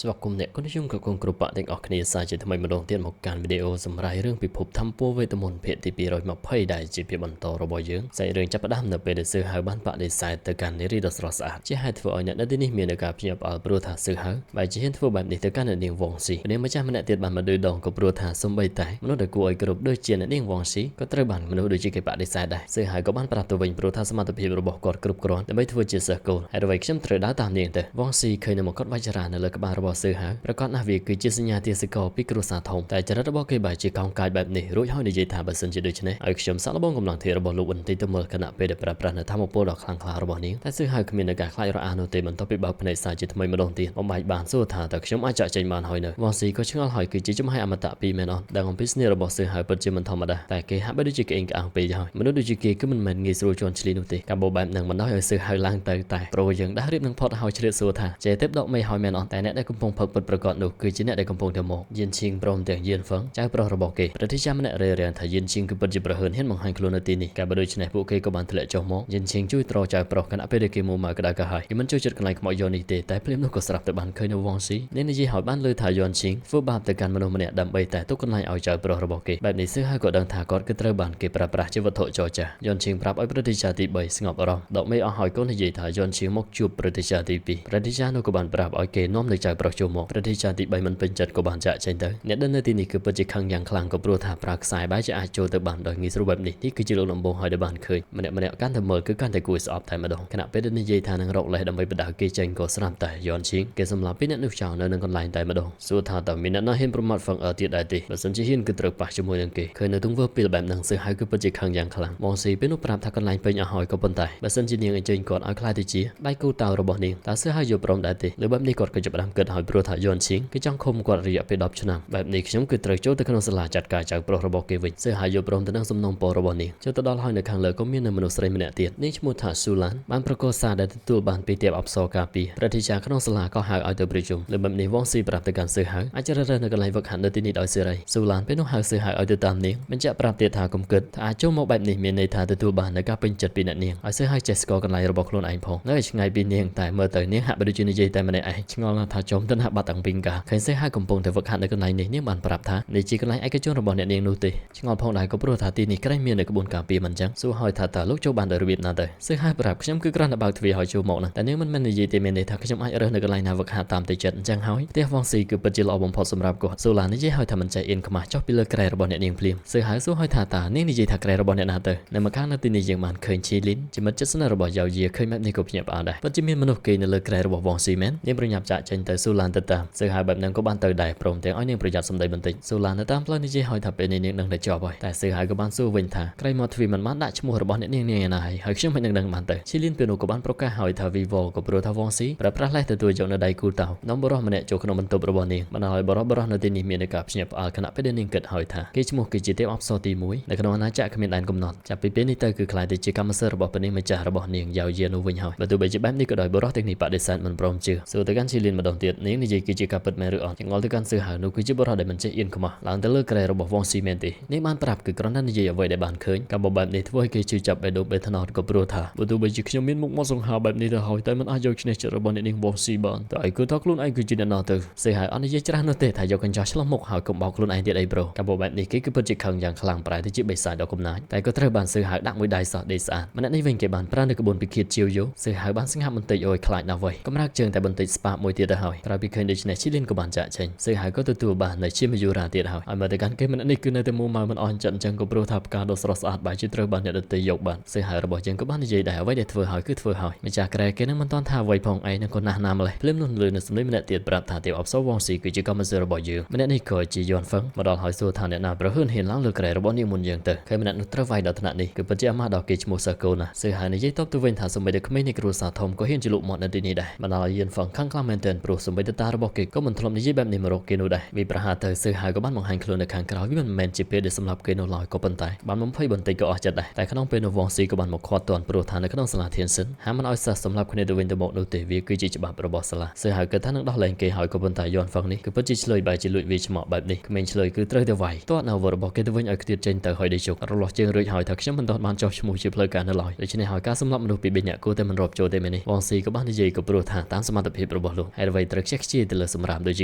ស្វាគមន៍អ្នកគុណនិយមក៏គង់គ្រប់បកទាំងអស់គ្នាសាជាថ្មីម្ដងទៀតមកកាន់វីដេអូសម្រាប់រឿងពិភពធម្មពលវេទមន្តភាគទី220ដែលជាភាគបន្តរបស់យើងសាច់រឿងចាប់ផ្ដើមនៅពេលដែលសឿហៅបានបដិសេធទៅកាន់នារីដ៏ស្រស់ស្អាតជាហេតុធ្វើឲ្យអ្នកនៅទីនេះមានការភ្ញាក់ផ្អើលព្រោះថាសឿហៅបែរជាហ៊ានធ្វើបែបនេះទៅកាន់អ្នកនាងវងស៊ីនាងម្ចាស់ម្នាក់ទៀតបានមកឌឺដងក៏ព្រោះថាសំបីតែមនុស្សដែលគួរឲ្យគោរពដូចជាអ្នកនាងវងស៊ីក៏ត្រូវបានមនុស្សដូចជាគេបដិសេធដែរសឿហៅក៏បានប្រាប់ទៅវិញព្រោះថាសមត្ថភាពរបស់គាត់គ្រប់គ្រាន់ដើម្បីធ្វើជាសិស្សគោលហើយអ្វីខ្ញុំត្រូវដើរតាមនាងទៅវងស៊ីឃើញនៅមកុដវជ្រានៅលើក្បាលរបស់សឿហៅប្រកាសណាស់វាគឺជាសញ្ញាទាសករពីគ្រួសារធំតែចរិតរបស់គេបែរជាកោងកាចបែបនេះរួចហើយនិយាយថាបើសិនជាដូច្នេះឲ្យខ្ញុំសាកល្បងកម្លាំងធាតុរបស់លោកបន្តិចទៅមើលខណៈពេលដែលប្រើប្រាស់នៅធម៌ពលដ៏ខ្លាំងក្លារបស់នាងតែសឿហៅគ្មាននៅការខ្លាចរអានោះទេបន្ទាប់ពីបើកភ្នែកសាជាថ្មីម្ដងទៀតបំបែកបានសួរថាតើខ្ញុំអាចចាក់ចេញបានហើយនៅវងស៊ីក៏ឆ្ងល់ហើយគឺជាចំហាយអមតៈពីរមែនអត់ដឹងអំពីស្នេហ៍របស់សឿហៅពិតជាមិនធម្មតាតែគេហាក់បីដូចជាក្អេងក្អាងពេកហើយមនុស្សដូចជាគេគឺមិនមែនងាយស្រួលជន់ឈ្លីនោះទេការបោបែបនឹងមិនដោយឲ្យសឿហៅឡើងទៅតែប្រូយើងដើររៀបនឹងផុតហើយឆ្លៀតសួរថាចេទេពដកមេហើយមែនអត់តែអ្នកដែលកំពុងផឹកពិតប្រកបនោះគឺជាអ្នកដែលកំពុងទៅមកយៀនឈៀងព្រមទាំងយៀនហ្វឹងចៅប្រុសរបស់គេប្រតិចាម្នាក់រេរាំងថាយៀនឈៀងគឺពិតជាប្រហើនហ៊ានបង្ហាញខ្លួននៅទីនេះការបដូច្នេះពួកគេក៏បានធ្លាក់ចុះមកយៀនឈៀងជួយត្រចៅប្រុសខណៈពេលដែលគេមួម៉ៅក្តៅក្រហាយគេមិនចូលចិត្តកន្លែងខ្មោចយកនេះទេតែភ្លាមនោះក៏ស្រាប់តែបានឃើញនៅវងស៊ីនេះនិយាយឲ្យបានលើថាយន់ឈៀងធ្វើបាបទៅកាន់មនុស្សម្នាក់ដើម្បីតែទុកកន្លែងឲ្យចៅប្រុសរបស់គេបែបនេះសឿហើយក៏ដឹងថាគាត់គឺត្រូវបានគេប្រើប្រាស់ជាវត្ថុចរចាយន់ឈៀងប្រាប់ឲ្យប្រតិចាទី3ស្ងប់អារម្មណ៍ដកមេអស់ហើយកូននិយាយថាយន់ឈៀងមកជួបប្រតិចាទី2ប្រតិចានោះក៏បានប្រាប់ឲ្យគេនាំនៅចៅប្រុសចូលមកប្រតិចាទី3មិនពេញចិត្តក៏បានចាក់ចេញទៅអ្នកដឹងនៅទីនេះគឺពិតជាខឹងយ៉ាងខ្លាំងក៏ព្រោះថាប្រើខ្សែបែរជាអាចចូលទៅបានដោយងាយស្រួលបែបនេះនេះគឺជាលោកដំបងហើយដែលបានឃើញម្នាក់ម្នាក់កាន់តែមើលគឺកាន់តែគួរស្អប់តែម្ដងខណៈពេលដែលនិយាយថានឹងរកលេសដើម្បីបដៅគេចេញក៏ស្រាប់តែយន់ឈៀងគេសម្លាប់ពីអ្នកនោះចោលនៅនឹងកន្លែងតែម្ដងសួរថាតើមានអ្នកណាហ៊ានប្រមាថហ្វឹងអើទៀតដែរទេបើសិនជាហ៊ានគឺត្រូវប៉ះជាមួយនឹងគេឃើញនៅទង្វើពីលបែបហ្នឹងសឿហៅគឺពិតជាខឹងយ៉ាងខ្លាំងបងស៊ីពេលនោះប្រាប់ថាកន្លែងពេញអស់ហើយក៏ប៉ុន្តែបើសិនជានាងអញ្ជើញគាត់ឲ្យខ្លាយទៅជាដៃគូតៅរបស់នាងតើសឿហៅយល់ព្រមដែរទេលើបែបនេះគាត់ក៏ចាប់ផ្ដើមគិតហើយព្រោះថាយន់ឈៀងគេចង់ឃុំគាត់រយៈពេល10ឆ្នាំបែបនេះខ្ញុំគឺត្រូវចូលទៅក្នុងសាលាចាត់ការចៅប្រុសរបស់គេវិញសឿហៅយល់ព្រមទៅនឹងសំណុំពររបស់នាងចូលទៅដល់ហើយនៅខាងលើក៏មាននៅមនុស្សស្រីម្នាក់ទៀតនាងឈ្មោះថាស៊ូឡានបានប្រកល់សារដែលទទួលបានពីទេពអប្សរការពារព្រះធីចាក្នុងសាលាក៏ហៅឲ្យទៅប្រជុំលើបែបនេះវងស៊ីប្រាប់ទៅកាន់សឿហៅអាចជ្រើសរើសនៅកន្លែងវឹកហាត់នៅទីនេះដោយសេរីស៊ូឡានពេលនោះហៅសឿហៅឲ្យទៅតាមនាងបញ្ជាក់ប្រាប់ទៀតថាកុំគិតថាអាចចូលមកបែបនេះមានន័យថាទទួលបាននៅការពេញចិត្តពីអ្នកនាងឲ្យសឿហៅចេះស្គាល់កន្លែងរបស់ខ្លួនឯងផងនៅឲ្យឆ្ងាយពីនាងតែមើលទៅនាងហាក់បីដូចជានិយាយតែម្នាក់ឯងឆ្ងល់ណាស់ថាចំទៅណាបាត់តាំងពីកាឃើញសឿហៅកំពុងតែវឹកហាត់នៅកន្លែងនេះនាងបានប្រាប់ថានេះជាកន្លែងឯកជនរបស់អ្នកនាងនោះទេឆ្ងល់ផងដែរក៏ព្រោះថាទីនេះក្រែងមាននៅក្បួនការពារមិនចឹងសួរហើយថាតើលោកចូលបានដោយរបៀបណាទៅសឿហៅប្រាប់ខ្ញុំគឺគ្រាន់តែបើកទ្វារឲ្យចូលមកណាតែនាងមិនមែននិយាយទេមានន័យថាខ្ញុំអាចរើសនៅកន្លែងណាវឹកហាត់តាមតែចិត្តអញ្ចឹងហើយផ្ទះវងស៊ីគឺពិតជាល្អបំផុតសម្រាប់គាត់សូឡានិយាយឲ្យថាមិនចេះអៀនខ្មាស់ចុះពីលើក្រែរបស់អ្នកនាងភ្លាមសឿហៅសួរឲ្យថាតើនាងនិយាយថាក្រែរបស់អ្នកណាទៅនៅម្ខាងនៅទីនេះយើងបានឃើញឈីលីនជាមិត្តជិតស្និទ្ធរបស់យ៉ាវយាឃើញបែបនេះក៏ភ្ញាក់ផ្អើលដែរពិតជាមានមនុស្សគេនៅលើក្រែរបស់វងស៊ីមែននាងប្រញាប់ចាក់ចេញទៅសូឡានទៅតាមសឿហៅបែបហ្នឹងក៏បានទៅដែរព្រមទាំងឲ្យនាងប្រយ័ត្នសម្ដីបន្តិចសូឡាននៅតាមផ្លូវនិយាយឲ្យថាពេលនេះនាងដឹងតែជាប់ហើយតែសឿហៅក៏បានសួរវិញថាក្រែមកទ្វីមិនបានដាក់ឈ្មោះរបស់អ្នកនាងនាងឯណាហើយខ្ញុំមិននឹងដឹងបានទៅឈីលីនពេលនោះក៏បានប្រកាសឲ្យថាវីវក៏ព្រោះថាវងស៊ីប្រើប្រាស់លេសទទួលយកនៅដៃគូតៅនាំបរិសម្នាក់ចូលក្នុងបន្ទប់របស់នាងបណ្ដាលឲ្យបរិសនៅទីនេះមានការភ្ញាក់ផ្អើលខណៈពេលដែលនាងគិតហើយថាគេឈ្មោះគឺជាទេពអប្សរទី1នៅក្នុងអាណាចក្រគ្មានដែនកំណត់ចាប់ពីពេលនេះទៅគឺក្លាយទៅជាកម្មសិទ្ធិរបស់ព្រះនាងម្ចាស់របស់នាងយ៉ាវយានោះវិញហើយបើទោះបីជាបែបនេះក៏ដោយបរិសទាំងនេះបដិសេធមិនព្រមជឿសួរទៅកាន់ឈីលីនម្ដងទៀតនាងនិយាយគឺជាការពិតមែនឬអត់ចងល់ទៅកាន់សឿហៅនោះគឺជាបរិសដែលមិនចេះអៀនខ្មាស់ឡើងទៅលើក្រែរបស់វងស៊ីមែនទេនាងបានប្រាប់គឺគ្រាន់តែនិយាយអ្វីដែលបានឃើញការបបែបនេះធ្វើឲ្យគេជឿចាប់បេះដូងបេះថ្នោតក៏ព្រោះថាបើទោះបីជាខ្ញុំមានមុខមាត់សង្ហាបែបនេះទៅហើយតែមិនអាចយកឈ្នះចិត្តរបស់អ្នកនាងវងស៊ីបានតែឯងគឺថាខ្លួនឯងគឺជាអ្នកណាទៅសឿហៅអត់និយាយច្រាស់នោះទេថាយកកញ្ចក់ឆ្លោះមុខហើយកុំបោកខ្លួនឯងទៀតអីប្រូការបបែបនេះគេគឺពិតជាខឹងយ៉ាងខ្លាំងប្រែទៅជាបិសាចដ៏កំណាចតែក៏ត្រូវបានសឿហៅដាក់មួយដៃសោះដេកស្អាតម្នាក់នេះវិញគេបានប្រើនៅក្បួនពិឃាតជាវយោសឿហៅបានស្ងាត់បន្តិចអូយខ្លាចណាស់វ៉ៃកម្រើកជើងតែបន្តិចស្ប៉ាបមួយទៀតទៅហើយក្រោយពីឃើញដូច្នេះឈីលីនក៏បានចាក់ចេញសឿហៅក៏ទទួលបាននៅជាមយូរ៉ាទៀតហើយឲ្យមើលទៅកាន់គេម្នាក់នេះគឺនៅតែមួម៉ៅមិនអស់ចិត្តអញ្ចឹងក៏ព្រោះថាផ្កាដ៏ស្រស់ស្អាតបែរជាត្រូវបានអ្នកដទៃយកបានសឿហៅរបស់យើងក៏បាននិយាយដែរអ្វីដែលធ្វើហើយគឺធ្វើហើយម្ចាស់ក្រែគេនឹងមិនទាន់ថាអ្វីផងឯងនឹងក៏ណាស់ណាម្លេះភ្លាមនោះលឺនៅសម្លេងម្នាក់ទៀតប្រាប់ថាទេពអប្សរវងស៊ីគឺជាកម្មសិទ្ធិរបស់យើងម្នាក់នេះក៏ជាយន់ហ្វឹងមកដល់ហើយសួរថាអ្នកណាប្រហឿនហ៊ានឡើងលើក្រែរបស់នាងមុនយើងទៅឃើញម្នាក់នោះត្រូវវាយដល់ថ្នាក់នេះគឺពិតជាអាម៉ាស់ដល់គេឈ្មោះសិស្សកូនណាសឿហៅនិយាយតបទៅវិញថាសូម្បីតែក្មេងនៃគ្រួសារធំក៏ហ៊ានជាលក់មាត់នៅទីនេះដែរបណ្ដាលឲ្យយន់ហ្វឹងខឹងខ្លាំងមែនទែនព្រោះសូម្បីតែតារបស់គេក៏មិនធ្លាប់និយាយបែបនេះមករកគេនោះដែរវាប្រហារទៅសឿហៅក៏បានបង្ហាញខ្លួននៅខាងក្រោយវាមិនមែនជាពេលដែលសម្លាប់គេនោះឡើយក៏ប៉ុន្តែបានបំភ័យបន្តិចក៏អស់ចិត្តដែរតែក្នុងពេលនោះវងស៊ីក៏បានមកខាត់ទាន់ព្រោះថានៅក្នុងសាលាធានសិនហាមមិនឲ្យសិស្សសម្លាប់គ្នាទៅវិញទៅមកនោះទេវាគឺជាច្បាប់របស់សាលាសឿហៅគិតថានឹងដោះលែងគេហើយក៏ប៉ុន្តែយន់ហ្វឹងនេះគឺពិតជាឆ្លើយបែរជាលួចវាឆ្មក់បែបនេះក្មេងឆ្លើយគឺត្រូវតែវាយទាត់នៅវត្តរបស់គេទៅវិញឲ្យខ្ទាតចេញទៅហើយដេកជុករលាស់ជើងរួចហើយថាខ្ញុំមិនទាន់បានចោះឈ្មោះជាផ្លូវការនៅឡើយដូច្នេះហើយការសម្លាប់មនុស្សពី3នាក់គួរតែមិនរាប់ចូលទេមែននេះវងស៊ីក៏បាននិយាយក៏ព្រោះថាតាមសមត្ថភាពរបស់លោកហើយអ្វីត្រូវ ខ្ជះខ្ជាយទៅលើសម្រាប់ដូចជ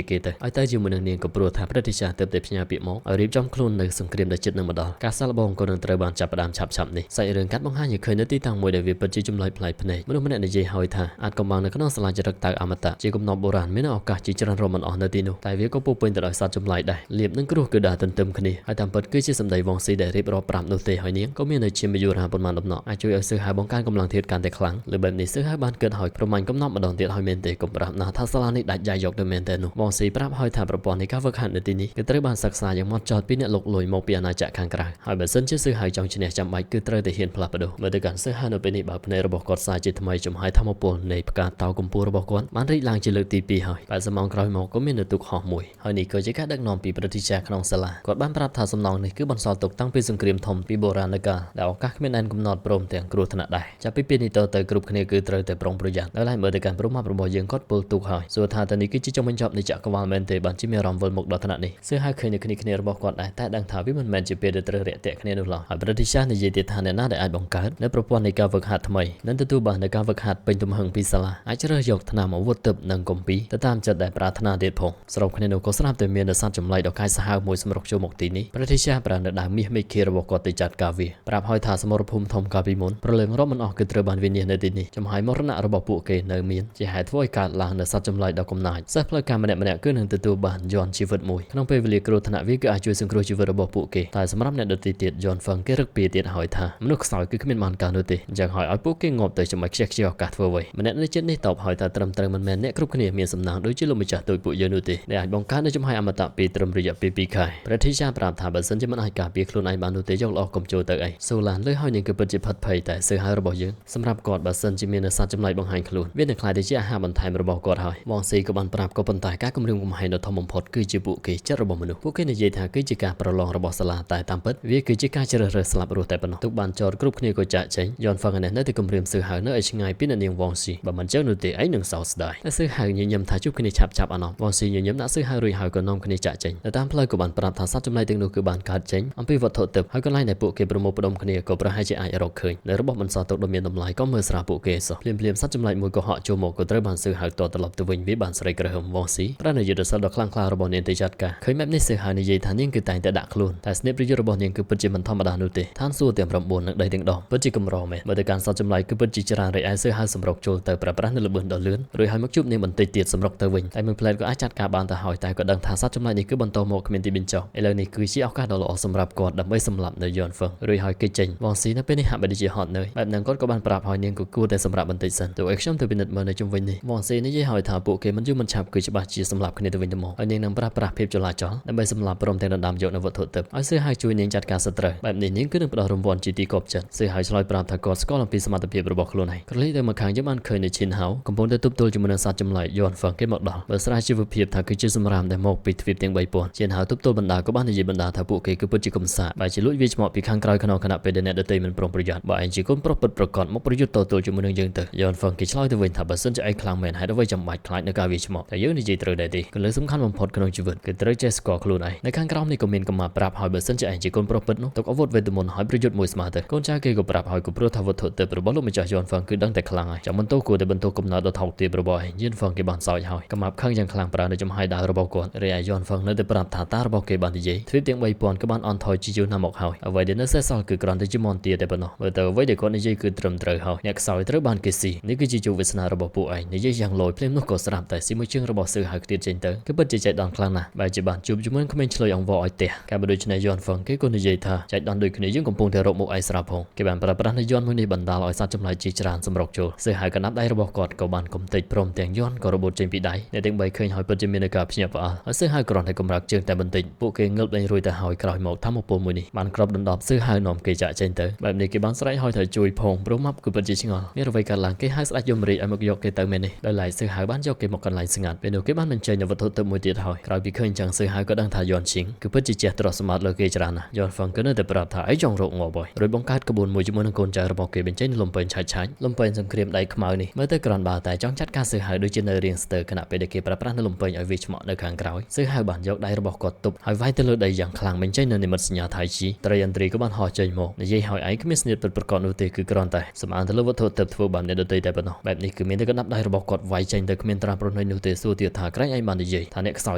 ាគេទៅឲ្យទៅជាមួយនឹងនាងក៏ព្រោះថាព្រឹទ្ធាចារ្យទើបតែផ្ញើពាក្យមកឲ្យរៀបចំខ្លួននៅសង្គ្រាមដែលជិតនឹងមកដល់ការសាកល្បងក៏នឹងត្រូវបានចាប់ផ្ដើមឆាប់ឆាប់នេះសាច់រឿងកាត់បង្ហាញឲ្យឃើញនៅទីតាំងមួយដែលវាពិតជាចម្លែកប្លែកភ្នែកមនុស្សម្នាក់និយាយហើយថាអាចកំបាំងនៅក្នុងសាលាចរិកតៅអមតៈជាគំនប់បុរាណមានឱកាសជាច្រើនរំមិនអស់នៅទីនោះតែវាក៏ពោពេញទៅដោយសត្វចម្លែកដែរលៀបនិងគ្រោះគឺដើរទន្ទឹមគ្នាហើយតាមពិតគឺជាសម្ដីវងស៊ីដែលរៀបរាប់ប្រាប់នោះទេហើយនាងក៏មាននៅជាមយុរាប៉ុន្មានដំណក់អាចជួយឲ្យសើហើយបង្កើនកម្លាំងធាតុកាន់តែខ្លាំងលើបែបនេះសើហើយបានគិតហើយប្រមាញ់កំណប់ម្ដងទៀតហើយមែនទេកុំប្រាប់ណាថាសាលានេះដាច់យ៉ាយយកទៅមែនទេនោះវងស៊ីប្រាប់ហើយថាប្រព័ន្ធនៃការហ្វឹកហាត់នៅទីនេះគឺត្រូវបានសិក្សាយ៉ាងម៉ត់ចត់ពីអ្នកលុកលុយមកពីអាណាចក្រខាងក្រៅហើយបើសិនជាសើហើយចង់ឈ្នះចាំបាច់គឺត្រូវតែហ៊ានផ្លាស់ប្ដូរមើលទៅកាន់សើហើយនៅពេលនេះបើភ្នែករបស់គាត់សាជាថ្មីចំហាយធម្មពលនៃផ្កាតោកម្ពូលរបស់គាត់បានរីកឡើងជាលើកទី2ហើយ80ម៉ោងក្រោយមកក៏មាននៅទូកហោះមួយហើយនេះក៏ជាការដឹកនាំពីព្រឹទ្ធាចារ្យក្នុងសាលាគាត់បានប្រាប់ថាសំណងនេះគឺបន្សល់ទុកតាំងពីសង្គ្រាមធំពីបុរាណកាលដែលឱកាសគ្មានដែនកំណត់ព្រមទាំងគ្រោះថ្នាក់ដែរចាប់ពីពេលនេះតទៅគ្រប់គ្នាគឺត្រូវតែប្រុងប្រយ័ត្នដល់ហើយមើលទៅកាន់ព្រមរបស់យើងគាត់ពលទូកហើយសួរថាតើនេះគឺជាចុងបញ្ចប់នៃចក្រវាលមែនទេបានជាមានអារម្មណ៍វិលមុខដល់ថ្នាក់នេះសឿហើយឃើញនៅគ្នារបស់គាត់ដែរតែដឹងថាវាមិនមែនជាពេលដែលត្រូវរាក់ទាក់គ្នានោះឡើយហើយព្រឹទ្ធាចារ្យនិយាយទៀតថាអ្នកណាដែលអាចបង្កើតនៅប្រព័ន្ធនៃការហ្វឹកហាត់ថ្មីនិងទទួលបាននៅការហ្វឹកហាត់ពេញទំហឹងពីសាលាអាចជ្រើសយកថ្នាំអាវុធទិព្វនិងគម្ពីរទៅតាមចិត្តដែលប្រាថ្នាទៀតផងស្របគ្នានោះក៏ស្រាប់តែមានសត្វចម្លែកដ៏កាយសាហាវមួយសម្រុកចូលមកទីនេះព្រឹទ្ធាចារ្យប្រើនៅដើមមាសមេឃារបស់គាត់ទៅចាត់ការវាប្រាប់ហើយថាសមរភូមិធំកាលពីមុនប្រលឹងរាប់មិនអស់គឺត្រូវបានវិនាសនៅទីនេះចំហាយមរណៈរបស់ពួកគេនៅមានជាហេតុធ្វើឲ្យកើតឡើងនៅសត្វចម្លែកដ៏កំណាចសិស្សផ្លូវការម្នាក់ៗគឺនឹងទទួលបានយន្តជីវិតមួយក្នុងពេលវេលាគ្រោះថ្នាក់វាគឺអាចជួយសង្គ្រោះជីវិតរបស់ពួកគេតែសម្រាប់អ្នកដទៃទៀតយន្តហ្វឹងគេរឹកពីទៀតហើយថាមនុស្សខ្សោយគឺគ្មានបានការនោះទេអញ្ចឹងហើយឲ្យពួកគេងាប់ទៅចាំឲ្យខ្ជះខ្ជាយឱកាសធ្វើអ្វីម្នាក់នៅចិត្តនេះតបហើយថាត្រឹមត្រូវមិនមែនអ្នកគ្រប់គ្នាមានសំណាងដូចជាលោកម្ចាស់ទូចពួកយើងនោះទេដែលអាចបង្កើតនៅចំហាយអមតៈពីត្រឹមរយៈពេល2ខែព្រះធីចាប្រាប់ថាបើសិនជាមិនអាចការពារខ្លួនឯងបាននោះទេយកល្អកុំចូលទៅអីសូឡានលើហើយនាងគឺពិតជាផិតភ័យតែសើហើយរបស់យើងសម្រាប់គាត់បើសិនជាមានសត្វចម្លែកបង្ហាញខ្លួនវានឹងក្លាយទៅជាអាហារបន្ថែមរបស់គាត់ហើយវងស៊ីក៏បានប្រាប់ក៏ប៉ុន្តែការគំរាមកំហែងដ៏ធំបំផុតគឺជាពួកគេចិត្តរបស់មនុស្សពួកគេនិយាយថាគឺជាការប្រឡងរបស់សាលាតែតាមពិតវាគឺជាការជ្រើសរើសស្លាប់រស់តែប៉ុណ្ណោះទុកបានចោតគ្រប់គ្នាក៏ចាក់ចេញយ៉នហ្វឹងនេះនៅតែគំរាមសើហើយនៅឲ្យឆ្ងាយពីអ្នកនាងវងស៊ីបើមិនចឹងនោះទេឯងនឹងសោកស្ដាយតែសើហើយញញឹមថាជួបគ្នាឆាប់ឆាប់អាណោះវងស៊ីញញឹមដាក់សើហើយរួចហើយក៏នាំគ្នាចាក់ចេញនៅតាមផ្លូវក៏បានប្រាប់ថាសត្វចម្លែកទាំងនោះគឺបានកើតចេញអំពីវត្ថុទិព្វហើយកន្លែងដែលពួកគេប្រមូលផ្ដុំគ្នាក៏ប្រហែលជាអាចរកឃើញនៅរបស់បន្សល់ទុកដ៏មានតម្លៃក៏មើលស្រាលពួកគេសោះភ្លាមៗសត្វចម្លែកមួយក៏ហក់ចូលមកក៏ត្រូវបានសើហើយតត្រឡប់ទៅវិញវាបានស្រីក្រហមវងស៊ីប្រាណយុទ្ធសាស្ត្រដ៏ខ្លាំងក្លារបស់នាងទៅចាត់ការឃើញបែបនេះសើហើយនិយាយថានាងគឺតែងតែដាក់ខ្លួនតែស្នៀបប្រយុទ្ធរបស់នាងគឺពិតជាមិនធម្មតានោះទេឋានសួគ៌ទាំង9និងដីទាំង10ពិតជាកម្រមែនមើលទៅកាន់សត្វចម្លែកគឺពិតជាច្រើនរីឯសើហើយសម្រុកចូលទៅប្រើប្រាស់នៅល្បឿនដ៏លឿនរួចហើយមកជួបនាងបន្តិចទៀតសម្រុកទៅវិញតែមួយផ្លែតក៏អាចចាត់ការបានទៅហើយតែក៏ដឹងថាសត្វចម្លែកនេះគឺបន្តមកគ្មានទីបញ្ចប់ឥឡូវនេះគឺជាឱកាសដ៏ល្អសម្រាប់គាត់ដើម្បីសម្លាប់នៅយ៉នហ្វឹងរួចហើយគេចេញវងស៊ីនៅពេលនេះហាក់បីដូចជាហត់នឿយបែបហ្នឹងគាត់ក៏បានប្រាប់ហើយនាងក៏គួរតែសម្រាប់បន្តិចសិនទោះឲ្យខ្ញុំទៅពិនិត្យមើលនៅជុំវិញនេះវងស៊ីនិយាយហើយថាពួកគេមិនយូរមិនឆាប់គឺច្បាស់ជាសម្លាប់គ្នាទៅវិញទៅមកហើយនាងនឹងប្រើប្រាស់ភាពចលាចលដើម្បីសម្លាប់ព្រមទាំងដណ្ដើមយកនៅវត្ថុទិព្វឲ្យសឿហើយជួយនាងចាត់ការសត្រូវបែបនេះនាងគឺនឹងផ្ដល់រង្វាន់ជាទីគាប់ចិត្តសឿហើយឆ្លើយប្រាប់ថាគាត់ស្គាល់អំពីសមត្ថភាពរបស់ខ្លួនឯងក្រឡេកទៅមកខាងយើងបានឃើញនៅឈិនហៅកំពុងតែទប់ទល់ជាមួយនឹងសត្វចម្លែកយន់ហ្វឹងគេមកដល់បើស្រាវជីវភាពថាគឺជាសម្រាមដែលមកពីទ្វីបទាំង3000ឈិនហៅទប់ទល់បណ្ដាក៏បាននិយាយបណ្ដាថាពួកគេគឺពិតជាកំសាកបែរជាលួចវាឆ្មក់ពីខាងក្រោយក្នុងខណៈពេលដែលអ្នកដទៃមិនប្រុងប្រយ័ត្នបើឯងជាកូនប្រុសពិតប្រាកដមកប្រយុទ្ធតទល់ជាមួយនឹងយើងទៅយន់ហ្វឹងគេឆ្លើយទៅវិញថាបើសិនជាឯងខ្លាំងមែនហេតុអ្វីចាំបាច់ខ្លាចនៅការវាឆ្មក់តែយើងនិយាយត្រូវដែរទេគន្លឹះសំខាន់បំផុតក្នុងជីវិតគឺត្រូវចេះស្គាល់ខ្លួនឯងនៅខាងក្រោមនេះក៏មានកម្មាប្រាប់ហើយបើសិនជាឯងជាកូនប្រុសពិតនោះទុកអាវុធវេទមន្តហើយប្រយុទ្ធមួយស្មើទៅកូនចៅគេក៏ប្រាប់ហើយក៏ព្រោះថាវត្ថុទិព្វរបស់លោកម្ចាស់យន់ហ្វឹងគឺដឹងតែខ្លាំងហើយចាំបន្ទោគួរតែបន្ទោកំណត់ដ៏ថោកទាបរបស់ឯងយន់ហ្វឹងគេបានសោចហើយកម្មាប់ខឹងយ៉ាងខ្លាំងប្រើនៅចំហាយដាវរបស់គាត់រីឯយន់ហ្វឹងនៅតែប្រាប់ថាតារបស់គេបាននិយាយទ្វីបទាំង3000ក៏បានអន់ថយជាយូរណាស់មកហើយអ្វីដែលនៅសេសសល់គឺគ្រាន់តែជាមន្ទាតែប៉ុណ្ណោះមើលទៅអ្វីដែលគាត់និយាយគឺត្រឹមត្រូវហើយអ្នកខ្សោយត្រូវបានគេស៊ីនេះគឺជាជោគវាសនារបស់ពួកឯងនិយាយយ៉ាងលយភ្លាមនោះក៏ស្រាប់តែស៊ីមួយជើងរបស់សឿហើយខ្ទៀតចេញទៅគឺពិតជាចៃដន្យខ្លាំងណាស់បែរជាបានជួបជាមួយក្មេងឆ្លើយអង្វរឲ្យផ្ទះកាលបើដូច្នេះយន់ហ្វឹងគេក៏និយាយថាចៃដន្យដូចគ្នាយើងកំពុងតែរកមុខឯងស្រាប់ផងគេបានប្រើប្រាស់នៅយន់មួយនេះបណ្ដាលឲ្យសត្វចម្លែកជាច្រើនសម្រុកចូលសឿហើយកណ្ដាប់ដៃរបស់គាត់ក៏បានកំទេចព្រមទាំងយន់ក៏របូតចេញពីដៃអ្នកទាំង3ឃើញហើយពិតជាមានការភ្ញាក់ផ្អើលហើយសឿហើយគ្រាន់តែកម្រើកជើងតែបន្តិចពួកគេងើបលែងរួចទៅហើយក្រោយមកធម្មពលមួយនេះបានគ្របដណ្ដប់សឿហើយនាំគេចាក់ចេញទៅបែបនេះគេបានស្រែកហើយថាជួយផងព្រោះម៉ាប់គឺពិតជាឆ្ងល់មានអ្វីកើតឡើងគេហៅស្ដេចយមរាជឲ្យមកយកគេទៅមែននេះដោយឡែកសឿហើយបានយកគេមកកន្លែងស្ងាត់ពេលនោះគេបានបញ្ចេញនូវវត្ថុទិព្វមួយទៀតហើយក្រោយពីឃើញចឹងសឿហើយក៏ដឹងថាយន់ឈីងគឺពិតជាជះទ្រព្យសម្បត្តិលើគេច្រើនណាស់យន់ហ្វឹងក៏នៅតែប្រាប់ថាឯងចង់រកងាប់ហើយរួចបង្កើតក្បួនមួយជាមួយនឹងកូនចៅរបស់គេបញ្ចេញលំពេញឆាច់ឆាច់លំពេញសង្គ្រាមដៃខ្មៅនេះមើលទៅគ្រាន់បើតែចង់ចាត់ការសឿហើយដូចជានៅរៀងស្ទើរខណៈពេលដែលគេប្រើប្រាស់នៅលំពេញឲ្យវាឆ្មក់នៅខាងក្រោយសឿហើយបានយកដៃរបស់គាត់ទប់ហើយវាយទៅលើដីយ៉ាងខ្លាំងបញ្ចេញនៅនិមិត្តសញ្ញាថៃជីត្រីអន្ត្រីក៏បានហោះចេញមកនិយាយហើយឯងគ្មានស្នៀតពិតប្រាកដនោះទេគឺគ្រាន់តែសម្អាងទៅលើវត្ថុទិព្វធ្វើបានអ្នកដទៃតែប៉ុណ្ណោះបែបនេះគឺមានតែកណ្ដាប់ដៃរបស់គាត់វាយចេញទៅគ្មានត្រាប្រ ណីនោះទេសួរទៀតថាក្រែងឯងបាននិយាយថាអ្នកខ្សោយ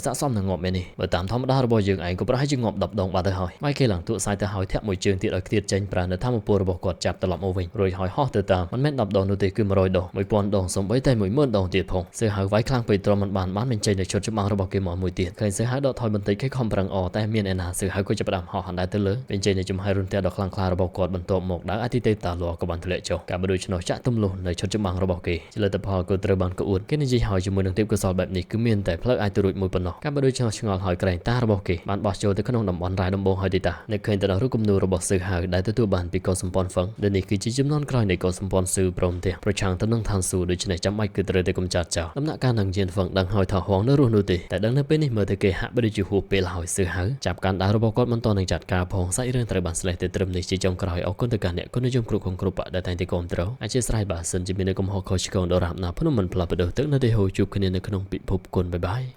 ស័កសមនឹងងាប់មែននេះបើតាមធម្មតារបស់យើងឯងក៏ប្រហែលជាងាប់10ដងបាត់ទៅហើយវាយគេឡើងទួសាយទៅហើយធាក់មួយជើងទៀតឲ្យខ្ទាតចេញប្រានៅធម្មពលរបស់គាត់ចាប់ត្រឡប់មកវិញរួចហើយហោះទៅតាមមិនមែន10ដងនោះទេគឺ100ដង1000ដងសំបីតែ10000ដងទៀតផងសើហៅវាយខ្លាំងពេកទ្រាំមិនបានបានបញ្ចេញនៅឈុតច្បាំងរបស់គេមកមួយទៀតឃើញសើហៅដកថយបន្តិចគេខំប្រឹងអតែមានឯណាសើហៅក៏ចាប់ផ្ដើមហោះអណ្ដែតទៅលើបញ្ចេញនៅចំហាយរុនទះដ៏ខ្លាំងក្លារបស់គាត់បន្ទាប់មកដើរអតិទេតាល័ក៏បានធ្លាក់ចុះការបដូច្នោះចាក់ទម្លុះនៅឈុតច្បាំងរបស់គេជាលទ្ធផលក៏ត្រូវបានក្អួតគេនិយាយហើយជាមួយនឹងទេពកោសលបែបនេះគឺមានតែផ្លូវអាចទៅរួចមួយប៉ុណ្ណោះការបដូច្នោះឆ្ងល់ហើយក្រែងតារបស់គេបានបោះចូលទៅក្នុងតំបន់រ៉ែដំបងហើយទីតានឹកឃើញទៅដល់រូបគំនូររបស់សឺហៅដែលទទួលបានពីកុសសម្ព័ន្ធហ្វឹងដែលនេះគឺជាចំនួនក្រោយនៃកុសសម្ព័ន្ធស៊ឺព្រមទាំងប្រឆាំងទៅនឹងឋានសួគ៌ដូច្នេះចាំបាច់គឺត្រូវតែកំចាត់ចោលដំណាក់កាលនឹងយានហ្វឹងដឹងហើយថាហួងនៅរស់នោះទេតែដឹងនៅពេលនេះមើលទៅគេហាក់បីដូចជាហួសពេលហើយសឺហៅចាប់កាន់ដាវរបស់គាត់មិនតនឹងចាត់ការផងសាច់រឿងត្រូវបានស្លេះទៅត្រឹមនេះជាចុងក្រោយអរគុណទៅកាន់អ្នកគុណនិយមគ្រប់គ្រប់ដែលតែងតែគាំទ្រអធិស្ឋានបើសិនជាមានកំហុសខុសឆ្គងដរាបណាភ្នំមិនផ្លាស់ប្ដូរទឹកនៅទេហូជួបគ្នានៅក្នុងពិភពគុណបាយបាយ។